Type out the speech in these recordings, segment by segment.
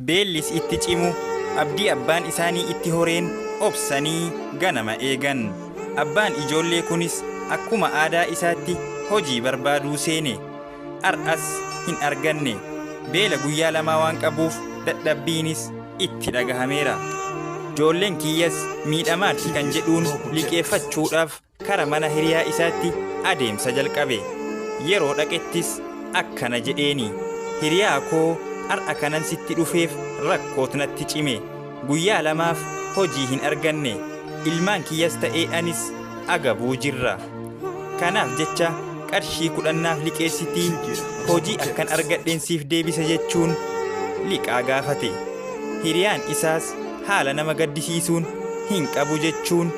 Beellis itti cimu abdii abbaan isaanii itti horeen obsanii ganama eegan. Abbaan ijoollee kunis akkuma aadaa isaatti hojii barbaaduu seene. Ar'as hin arganne. Beela guyyaa lamaa waan qabuuf dadhabbiinis itti dhagahameera. Ijoolleen kiyyas miidhamaatti kan jedhuun liqeeffachuudhaaf kara mana hiriyaa isaatti adeemsa jalqabe. Yeroo dhaqettis akkana jedheeni. Hiriyaa koo, har'a kanan sitti dhufeef rakkootu natti cime. Guyyaa lamaaf hojii hin arganne. Ilmaan kiyyas ta'ee anis agabuu jirra. Kanaaf jecha qarshii 10 naaf liqeessitii hojii akkan argadheen siif deebisa jechuun liqaa gaafate. Hiriyaan isaas haala nama gaddisiisuun hin qabu jechuun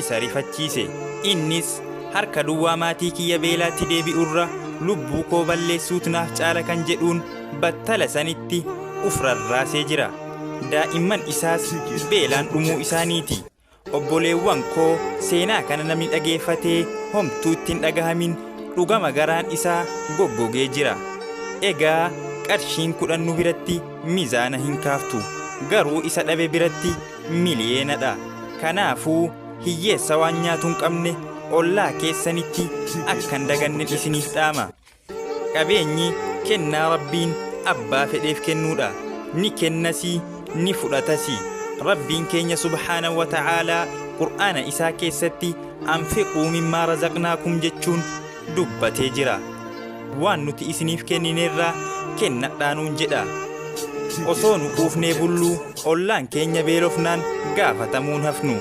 isa rifachiise. Innis harka duwwaa maatii kiyya beelaatti deebi'urra lubbuu koo balleessuutu naaf caala kan jedhuun battala sanitti uf rarraasee jira. Daa'imman isaas beelaan dhumuu isaaniiti. Obboleewwan koo, seenaa kana namni dhageeffatee homtuu ittiin dhagahamin dhugama garaan isaa goggogee jira. Egaa qarshiin 10 nu biratti mizaana hin kaaftu. Garuu isa dhabe biratti miliyeenadha. Kanaafuu hiyyeessa waan nyaatu hin qabne ollaa keessanitti akkan daganne isiniif dhaama. Qabeenyi kennaa Rabbiin abbaa fedheef kennuudha. Ni kennasi, ni fudhatasi. Rabbiin keenya subhaana wa ta'aalaa Qur'aana isaa keessatti "أنفقوا مما رزقناكم" jechuun dubbatee jira. Waan nuti isiniif kenninerraa kennadhaanuun jedha. Osoo nu quufnee bulluu ollaan keenya beelofnaan gaafatamuun hafnu.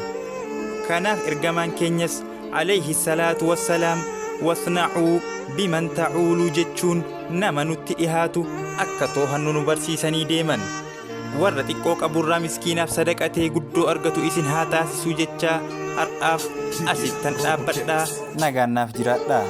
Kanaaf ergamaan keenyas عليه الصلاة والسلام "واصنعوا بمن تعولوا" jechuun nama nutti dhihaatu akka toohannu nu barsiisanii deeman. Warra xiqqoo qaburraa miskiinaaf sadaqatee guddoo argatu isin haa taasisuu jechaa har'aaf asittan dhaabbadhaa, nagaan naaf jiraadhaa.